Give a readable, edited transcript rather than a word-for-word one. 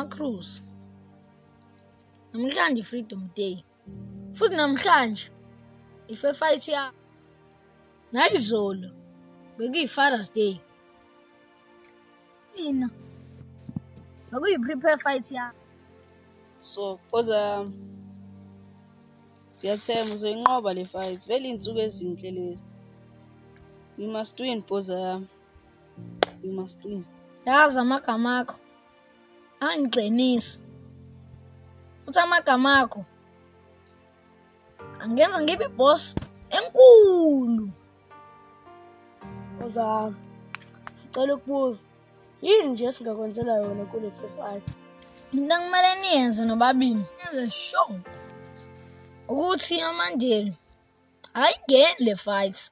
Cruz. Namhlanje Freedom Day. Futhi namhlanje ife fight ya nayizolo bekuyi Father's Day. Mina bekuyi prepare fight ya. So phoza yami. Ngiyathemba uzoyinqoba le fight. Vele iy'nsuku ezinhle lezi. You must win phoza yami. You must win. Yazi amagama akho angigxinisa. Futhi amagama akho angenza ngibe iboss enkulu. Phoza yami. Ngicela ukubuza. Yini nje esingakwenzela yona kule fight? Into ekumele niyenze nobabili, nenze sure ukuthi aMandela ayingeni le fight.